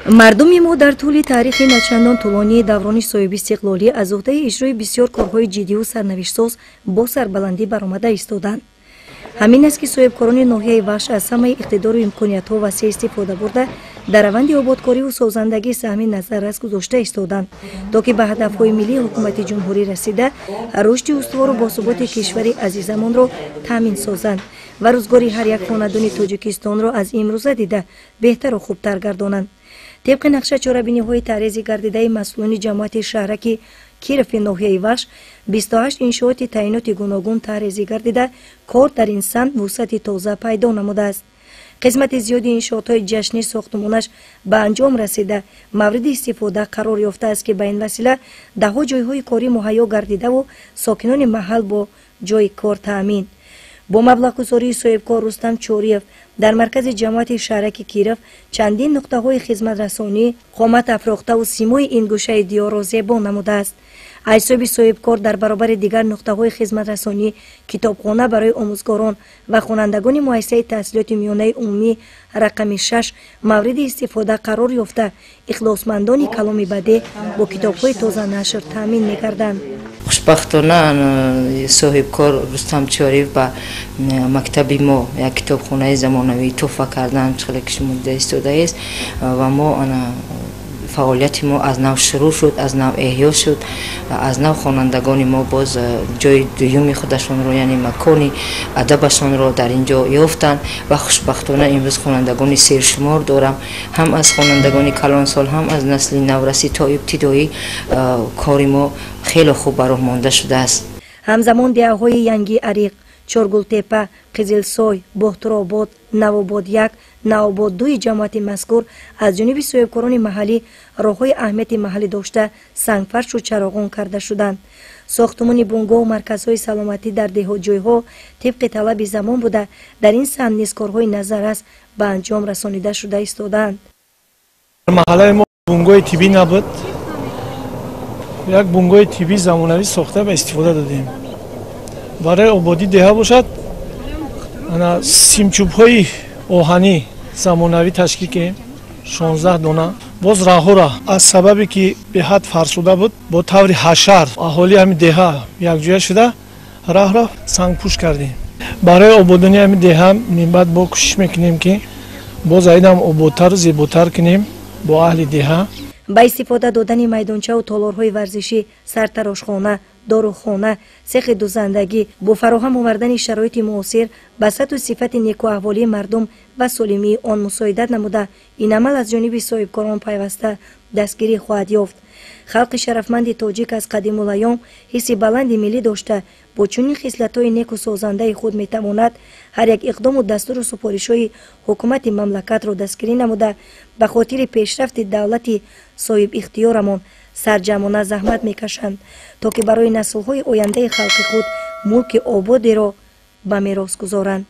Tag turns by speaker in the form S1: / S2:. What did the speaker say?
S1: Мардуми мо дар тӯли таърихи начандон тӯлонии даврони соҳибистиқлолӣ аз уҳдаи иҷрои бисёр корҳои ҷиддиву сарнавиштсоз бо сарбаландӣ баромада истоданд. Ҳамин аст, ки соҳибкорони ноҳияи Вахш аз ҳамаи иқтидору имкониятҳо васеъ истифода бурда, дар раванди ободкориву созандагӣ саҳми назаррас гузошта истоданд, то ки ба ҳадафҳои миллии ҳукумати ҷумҳурӣ расида, рушди устувору босуботи кишвари азизамонро таъмин созанд ва рӯзгори ҳар як хонадони Тоҷикистонро аз имрӯза дида беҳтару хубтар гардонанд. Тибқи нақша, чорабиниҳои таърези гардидаи масъулони ҷамоати шаҳраки Кирови ноҳияи Вахш, 28 иншооти таъиноти гуногун таърезӣ гардида, кор дар ин самт вусъати тоза пайдо намудааст. Қисмати зиёди иншоотҳои ҷашнӣ сохтумонаш ба анҷом расида, мавриди истифода қарор ёфтааст, ки ба ин васила даҳҳо ҷойҳои корӣ муҳайё гардидаву сокинони маҳал бо ҷойи кор таъмин. Бо маблағгузории соҳибкор Рустам Чориев дар маркази ҷамоати шаҳраки Киров чандин нуқтаҳои хизматрасонӣ қомат афрохтаву симои ин гӯшаи диёрро зебо намудааст. Аз ҳисоби соҳибкор дар баробари дигар нуқтаҳои хизматрасонӣ китобхона барои омӯзгорон ва хонандагони муассисаи таҳсилоти миёнаи умумӣ рақами 6 мавриди истифода қарор ёфта, ихлосмандони каломи бадеъ бо китобҳои тозанашр таъмин мегарданд.
S2: Хушбахтона, соҳибкор Рустам Чориев ба мактаби мо як китобхонаи замонавӣ туҳфа кардан, хеле ки шумо дида истодаест, ва мо фаъолияти мо аз нав шурӯъ шуд, аз нав эҳё шуд, аз нав хонандагони мо боз ҷои дуюми худашонро, яъне макони адабашонро дар ин ҷо ёфтанд. Ва хушбахтона имрӯз хонандагони сершумор дорам, ҳам аз хонандагони калонсол, ҳам аз насли наврасӣ то ибтидоӣ. Кори мо хеле хуб ба роҳ монда шудааст.
S1: Ҳамзамон деҳаҳои Янги Ариқ, Чоргултепа, Қизилсой, Боҳтуробод, Навобод 1, Навобод 2-и ҷамоати мазкур аз ҷониби соҳибкорони маҳаллӣ роҳҳои аҳамияти маҳаллӣ дошта, сангфаршу чароғон карда шуданд. Сохтумони бунгоҳу марказҳои саломатӣ дар деҳотҷойҳо тибқи талаби замон буда, дар ин самт низ корҳои назаррас ба анҷом расонида шуда истодаанд.
S3: Маҳаллаи мо бунгоҳи тиббӣ набуд. Як бунгоҳи тиббии замонавӣ сохта, ба истифода додем. Барои ободӣ деҳа бошад, ана симчӯбҳои оҳанӣ замонавӣ ташкил кардем, 16 дона. Боз раҳҳоро аз сабабе ки беҳад фарсуда буд, бо таври ҳашар аҳолии ҳамин деҳа якҷоя шуда, раҳро сангпӯш кардем. Барои ободонии ҳамин деҳа минбаъд бо кӯшиш мекунем, ки боз айдам ободтару зеботар кунем бо аҳли деҳа.
S1: Ба истифода додани майдончаву толорҳои варзишӣ, сартарошхона, дорухона, сехи дузандагӣ бо фароҳам овардани шароити муосир ба сатҳу сифати некуаҳволии мардум ва солимии он мусоидат намуда, ин амал аз ҷониби соҳибкорон пайваста дастгирӣ хоҳад ёфт. Халқи шарафманди тоҷик аз қадимулайём ҳисси баланди миллӣ дошта, бо чунин хислатҳои неку созандаи худ метавонад ҳар як иқдому дастуру супоришҳои ҳукумати мамлакатро дастгирӣ намуда, ба хотири пешрафти давлати соҳибихтиёрамон сарҷамъона заҳмат мекашанд, то ки барои наслҳои ояндаи халқи худ мулки ободеро ба мерос гузоранд.